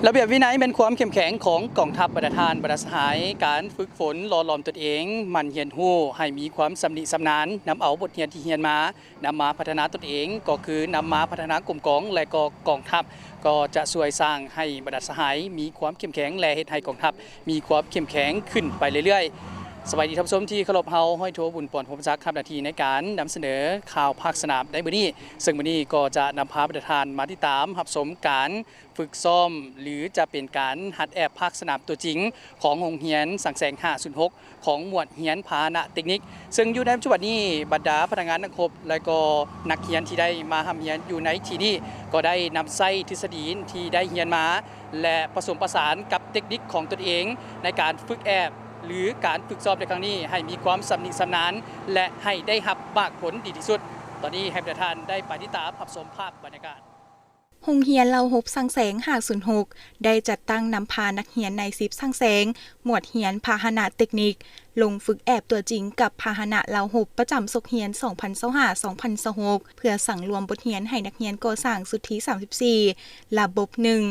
ລະບຽບວິໄນແມ່ນຄວາມເຂັ້ມແຂງຂອງກອງທັບ. ບັນດາທ່ານ ບັນດາສະຫາຍ, ການຝຶກຝົນຫຼໍ່ຫຼອມຕົນເອງ, ໝັ່ນຮຽນຮູ້ໃຫ້ມີຄວາມຊຳນິຊຳນານ, ນຳເອົາບົດຮຽນທີ່ຮຽນມາ, ນຳມາພັດທະນາຕົນເອງ, ກໍຄືນຳມາພັດທະນາກົມກອງ ແລະ ກໍກອງທັບ, ກໍຈະຊ່ວຍສ້າງໃຫ້ບັນດາສະຫາຍມີຄວາມເຂັ້ມແຂງ ແລະ ເຮັດໃຫ້ກອງທັບມີຄວາມເຂັ້ມແຂງຂຶ້ນໄປເລື້ອຍໆ. ສະບາຍດີທ່ານຜູ້ຊົມທີ່ເຄົາລົບ, ເຮົາ ຮ້ອຍໂທ ບຸນປອນ ພົມສັກ ຮັບໜ້າທີ່ໃນການນຳສະເໜີຂ່າວພາກສະໜາມໃນມື້ນີ້, ເຊິ່ງມື້ນີ້ກໍຈະນຳພາບັນດາທ່ານມາຕິດຕາມຮັບຊົມການ ຝຶກຊ້ອມ ຫຼື ຈະເປັນການຫັດແອບພາກສະໜາມຕົວຈິງຂອງໂຮງຮຽນສັງແສງຫ້າສູນຫົກ ຂອງໝວດຮຽນພາຫະນະເຕັກນິກ, ເຊິ່ງຢູ່ໃນປັດຈຸບັນນີ້ ບັນດາພະນັກງານນັກຮົບ ແລະ ກໍນັກຮຽນທີ່ໄດ້ມາຮ່ຳຮຽນຢູ່ໃນທີ່ນີ້ ກໍໄດ້ນຳໃຊ້ທິດສະດີທີ່ໄດ້ຮຽນມາ ແລະ ປະສົມປະສານກັບເຕັກນິກຂອງຕົນເອງ ໃນການຝຶກແອບ ຫຼື ການຝຶກຊ້ອມໃນຄັ້ງນີ້ ໃຫ້ມີຄວາມຊຳນິຊຳນານ ແລະ ໃຫ້ໄດ້ຮັບໝາກຜົນດີທີ່ສຸດ. ຕອນນີ້ໃຫ້ບັນດາທ່ານໄດ້ໄປຕິດຕາມຮັບຊົມພາບບັນຍາກາດ. ໂຮງຮຽນລາວຮົບສັງແສງຫ້າສູນຫົກ ໄດ້ຈັດຕັ້ງນຳພານັກຮຽນນາຍສິບສັງແສງ ໝວດຮຽນພາຫະນະເຕັກນິກ ລົງຝຶກແອບຕົວຈິງກັບພາຫະນະລາວຮົບປະຈຳສົກຮຽນສອງພັນຊາວຫ້າ ສອງພັນຊາວຫົກ ເພື່ອສັງລວມບົດຮຽນໃຫ້ນັກຮຽນກໍ່ສ້າງຊຸດທີສາມສິບສີ່ ລະບົບໜຶ່ງ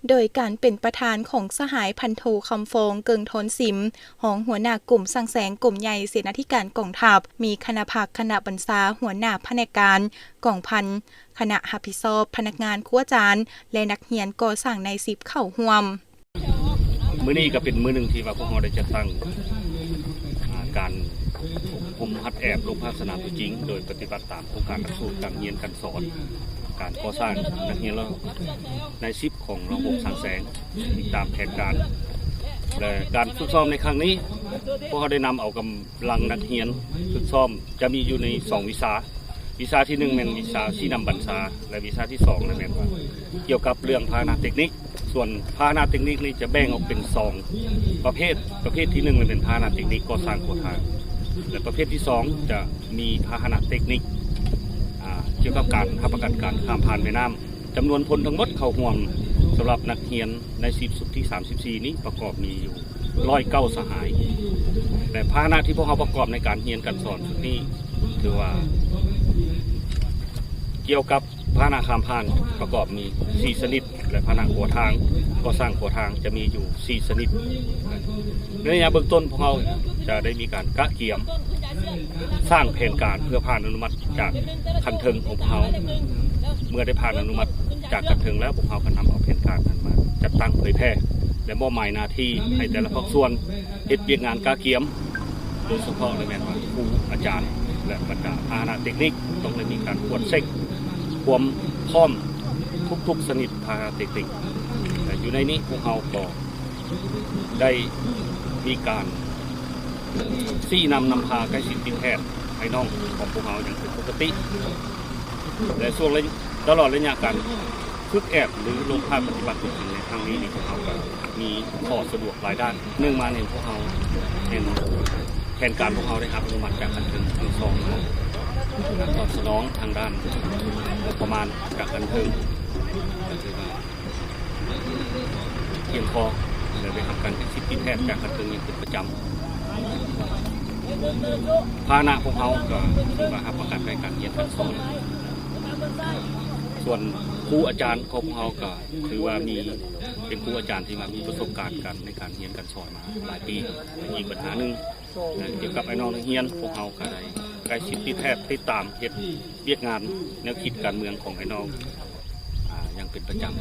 ໂດຍການເປັນປະທານຂອງສະຫາຍພັນໂທ ຄຳຟອງ ເກິ່ງທອນສິມ ຮອງຫົວໜ້າກົມສັງແສງ ກົມໃຫຍ່ເສນາທິການກອງທັບ, ມີຄະນະພັກ, ຄະນະບັນຊາ, ຫົວໜ້າພະແນກການ, ກອງພັນ, ຄະນະຮັບຜິດຊອບ, ພະນັກງານ, ຄູອາຈານ ແລະ ນັກຮຽນກໍ່ສ້າງນາຍສິບເຂົ້າຮ່ວມ. ມື້ນີ້ກໍເປັນມື້ໜຶ່ງທີ່ວ່າພວກເຮົາໄດ້ຈັດຕັ້ງ ອາ ການອົບຮົມຫັດແອບລົງພາກສະໜາມຕົວຈິງ ໂດຍປະຕິບັດຕາມໂຄງການຫຼັກສູດການຮຽນການສອນ, ການກໍ່ສ້າງນັກຮຽນລາວ ນາຍສິບຂອງລາວຫົບສັງແສງ ອີງຕາມແຜນການ ແລະ ການຝຶກຊ້ອມໃນຄັ້ງນີ້ ພວກເຮົາໄດ້ນຳເອົາກຳລັງນັກຮຽນຝຶກຊ້ອມ ຈະມີຢູ່ໃນສອງວິຊາ. ວິຊາທີໜຶ່ງແມ່ນວິຊາຊີ້ນຳບັນຊາ ແລະ ວິຊາທີສອງນັ້ນແມ່ນວ່າກ່ຽວກັບເລື່ອງພາຫະນະເຕັກນິກ. ສ່ວນພາຫະນະເຕັກນິກນີ້ຈະແບ່ງອອກເປັນສອງປະເພດ, ປະເພດທີໜຶ່ງແມ່ນເປັນພາຫະນະເຕັກນິກກໍ່ສ້າງຂົວທາງ ແລະ ປະເພດທີສອງຈະມີພາຫະນະເຕັກນິກ ອາ ກ່ຽວກັບການຮັບປະກັນການຂ້າມຜ່ານແມ່ນ້ຳ. ຈຳນວນຄົນທັງໝົດເຂົ້າຮ່ວມສຳລັບນັກຮຽນນາຍສິບຊຸດທີສາມສິບສີ່ນີ້ປະກອບມີຢູ່ຮ້ອຍເກົ້າສະຫາຍ ແລະ ພາຫະນະທີ່ພວກເຮົາປະກອບໃນການຮຽນການສອນຊຸດນີ້ ຖືວ່າກ່ຽວກັບພາຫະນະຂ້າມຜ່ານປະກອບມີສີ່ຊະນິດ ແລະ ພາຫະນະຂົວທາງກໍ່ສ້າງຂົວທາງຈະມີຢູ່ສີ່ຊະນິດ. ໃນໄລຍະເບື້ອງຕົ້ນ ພວກເຮົາຈະໄດ້ມີການກະກຽມສ້າງແຜນການເພື່ອຜ່ານອະນຸມັດຈາກຂັ້ນເທິງຂອງພວກເຮົາ. ເມື່ອໄດ້ຜ່ານອະນຸມັດຈາກຂັ້ນເທິງແລ້ວ ພວກເຮົາກໍນຳເອົາແຜນການນັ້ນມາຈັດຕັ້ງເຜີຍແຜ່ ແລະ ມອບໝາຍໜ້າທີ່ໃຫ້ແຕ່ລະພາກສ່ວນ ເຮັດວຽກງານກະກຽມ ໂດຍສະເພາະລະແມ່ນວ່າຄູອາຈານ ແລະ ບັນດາພາຫະນະເຕັກນິກ ຕ້ອງໄດ້ມີການກວດເຊັກຄວາມພ້ອມທຸກໆຊະນິດພາຫະນະເຕັກນິກ ແລະ ຢູ່ໃນນີ້ພວກເຮົາກໍໄດ້ມີການຊີ້ນຳນຳພາໃກ້ຊິດຕິດແທດອ້າຍນ້ອງຂອງພວກເຮົາຢ່າງເປັນປົກກະຕິ ແລະ ຊ່ວງໄລຍະ ຕະຫຼອດໄລຍະການຝຶກແອບ ຫຼື ລົງພາກປະຕິບັດຕົວຈິງໃນຄັ້ງນີ້ນີ້ ພວກເຮົາກໍມີຂໍ້ສະດວກຫຼາຍດ້ານ. ໜຶ່ງມານີ້ ພວກເຮົາເຫັນແຜນການພວກເຮົາໄດ້ຮັບອະນຸມັດຈາກຂັ້ນເທິງ. ອັນທີສອງມາ ການຕອບສະໜອງທາງດ້ານງົບປະມານຈາກຂັ້ນເທິງ ກໍຖືວ່າພຽງພໍ ແລະ ໄດ້ຮັບການຕິດສິດຕິດແທດຈາກຂັ້ນເທິງຢ່າງເປັນປະຈຳ. ພາຫະນະພວກເຮົາກໍຖືວ່າຮັບປະກັນໃນການຮຽນການສອນ. ສ່ວນຄູອາຈານຂອງພວກເຮົາກໍຖືວ່າມີ ເປັນຄູອາຈານທີ່ວ່າມີປະສົບການການ ໃນການຮຽນການສອນມາຫຼາຍປີ. ອີກບັນຫາໜຶ່ງ ກ່ຽວກັບອ້າຍນ້ອງນັກຮຽນ ພວກເຮົາກໍໄດ້ໃກ້ຊິດຕິດແທດ ຕິດຕາມເຮັດວຽກງານແນວຄິດການເມືອງຂອງອ້າຍນ້ອງ ອາ ຢ່າງເປັນປະຈຳ.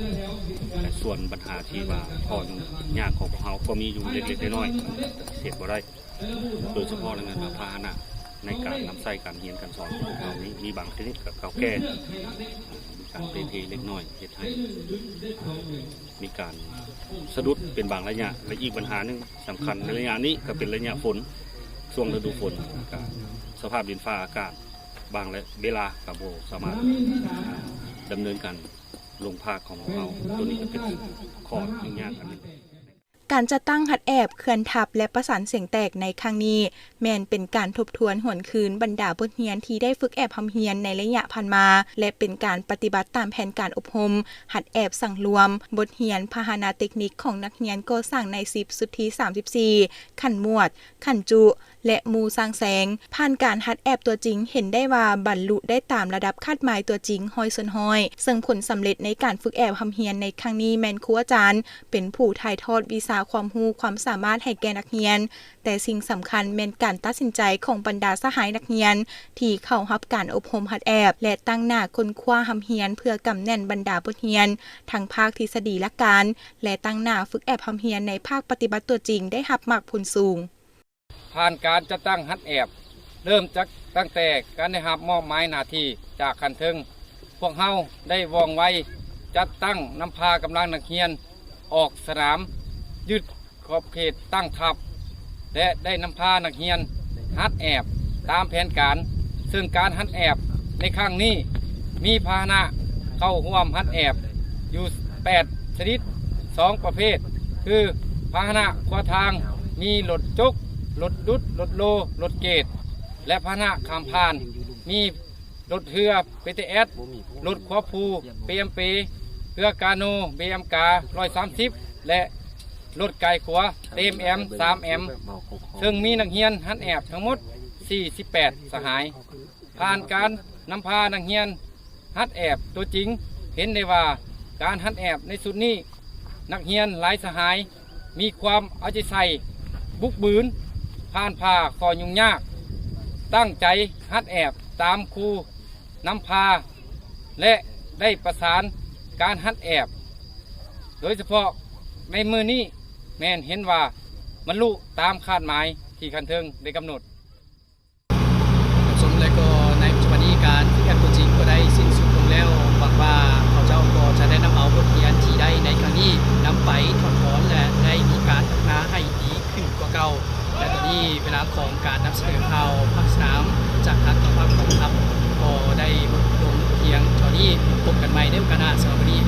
ແລະ ສ່ວນບັນຫາທີ່ວ່າຂໍ້ຫຍຸ້ງຍາກຂອງພວກເຮົາກໍມີຢູ່ເລັກໆນ້ອຍໆ ປະຕິເສດບໍ່ໄດ້. ໂດຍສະເພາະແລ້ວແມ່ນວ່າພາຫະນະໃນການນຳໃຊ້ການຮຽນການສອນຂອງພວກເຮົານີ້ ມີບາງຊະນິດກໍເກົ່າແກ່ ມີການເປ່ເພເລັກນ້ອຍ ເຮັດໃຫ້ມີການສະດຸດເປັນບາງໄລຍະ. ແລະ ອີກບັນຫາໜຶ່ງສຳຄັນໃນໄລຍະນີ້ກໍເປັນໄລຍະຝົນ. ຊ່ວງລະດູຝົນກໍສະພາບດິນຟ້າອາກາດ ບາງເວລາກໍບໍ່ສາມາດດຳເນີນການລົງພາກຂອງພວກເຮົາ. ໂຕນີ້ກໍເປັນຂໍ້ຫຍຸ້ງຍາກອັນໜຶ່ງ. ການຈັດຕັ້ງຫັດແອບເຄື່ອນທັບ ແລະ ປະສານສຽງແຕກໃນຄັ້ງນີ້ ແມ່ນເປັນການທົບທວນຫວນຄືນບັນດາບົດຮຽນທີ່ໄດ້ຝຶກແອບຮ່ຳຮຽນໃນໄລຍະຜ່ານມາ ແລະ ເປັນການປະຕິບັດຕາມແຜນການອົບຮົມຫັດແອບສັງລວມບົດຮຽນພາຫະນະເຕັກນິກຂອງນັກຮຽນກໍ່ສ້າງນາຍສິບຊຸດທີສາມສິບສີ່ ຂັ້ນໝວດ, ຂັ້ນຈຸ ແລະ ໝູ່ຊ້າງແຊງ. ຜ່ານການຫັດແອບຕົວຈິງ ເຫັນໄດ້ວ່າບັນລຸໄດ້ຕາມລະດັບຄາດໝາຍຕົວຈິງຮ້ອຍສ່ວນຮ້ອຍ, ເຊິ່ງຜົນສຳເລັດໃນການຝຶກແອບຮ່ຳຮຽນໃນຄັ້ງນີ້ແມ່ນຄູອາຈານເປັນຜູ້ຖ່າຍທອດວິຊາຄວາມຮູ້ຄວາມສາມາດໃຫ້ແກ່ນັກຮຽນ, ແຕ່ສິ່ງສຳຄັນແມ່ນການຕັດສິນໃຈຂອງບັນດາສະຫາຍນັກຮຽນທີ່ເຂົ້າຮັບການອົບຮົມຫັດແອບ ແລະ ຕັ້ງໜ້າຄົ້ນຄວ້າຮ່ຳຮຽນເພື່ອກຳແໜ້ນບັນດາບົດຮຽນ ທັງພາກທິດສະດີຫຼັກການ ແລະ ຕັ້ງໜ້າຝຶກແອບຮ່ຳຮຽນໃນພາກປະຕິບັດຕົວຈິງໄດ້ຮັບໝາກຜົນສູງ. ຜ່ານການຈັດຕັ້ງຫັດແອບ ເລີ່ມຈາກ ຕັ້ງແຕ່ການໄດ້ຮັບມອບໝາຍໜ້າທີ່ຈາກຂັ້ນເທິງ, ພວກເຮົາໄດ້ວ່ອງໄວຈັດຕັ້ງນຳພາກຳລັງນັກຮຽນອອກສະໜາມ, ຍຶດຂອບເຂດຕັ້ງທັບ ແລະ ໄດ້ນຳພານັກຮຽນຫັດແອບຕາມແຜນການ, ເຊິ່ງການຫັດແອບໃນຄັ້ງນີ້ມີພາຫະນະເຂົ້າຮ່ວມຫັດແອບຢູ່ແປດຊະນິດ ສອງປະເພດ ຄື ພາຫະນະຂົວທາງ ມີລົດຈົກ, ລົດດຸດ, ລົດໂລ, ລົດເກດ ແລະ ພາຫະນະຂ້າມຜ່ານ ມີລົດເຮືອ ບີທີເອັສ, ລົດຂົວພູ ບີເອັມເປ, ເຮືອກາໂນ ບີເອັມກາຮ້ອຍສາມສິບ ແລະ ລົດກາຍຂົວ ທີເອັມສາມເອັມ ເຊິ່ງມີນັກຮຽນຫັດແອບທັງໝົດສີ່ສິບແປດສະຫາຍ. ຜ່ານການນຳພານັກຮຽນຫັດແອບຕົວຈິງ ເຫັນໄດ້ວ່າການຫັດແອບໃນຊຸດນີ້ ນັກຮຽນຫຼາຍສະຫາຍມີຄວາມເອົາໃຈໃສ່, ບຸກບືນ, ຜ່ານຜ່າຂໍ້ຫຍຸ້ງຍາກ, ຕັ້ງໃຈຫັດແອບຕາມຄູນຳພາ ແລະ ໄດ້ປະສານການຫັດແອບ, ໂດຍສະເພາະໃນມື້ນີ້ແມ່ນເຫັນວ່າບັນລຸຕາມຄາດໝາຍທີ່ຂັ້ນເທິງໄດ້ກຳນົດ. ທ່ານຜູ້ຊົມ ແລະ ກໍໃນປັດຈຸບັນນີ້ ການຝຶກແອບຕົວຈິງກໍໄດ້ສິ້ນສຸດລົງແລ້ວ. ຫວັງວ່າເຂົາເຈົ້າກໍຈະໄດ້ນຳເອົາບົດຮຽນທີ່ໄດ້ໃນຄັ້ງນີ້ ນຳໄປຖອດຖອນ ແລະ ໄດ້ມີການພັດທະນາໃຫ້ດີຂຶ້ນກວ່າເກົ່າ. ແລະ ຕອນນີ້ເວລາຂອງການນຳສະເໜີຂ່າວພາກສະໜາມຈາກທາງກອງທັບກໍໄດ້ໝົດລົງພຽງເທົ່ານີ້. ພົບກັນໃໝ່ໃນໂອກາດໜ້າ. ສຳລັບມື້ນີ້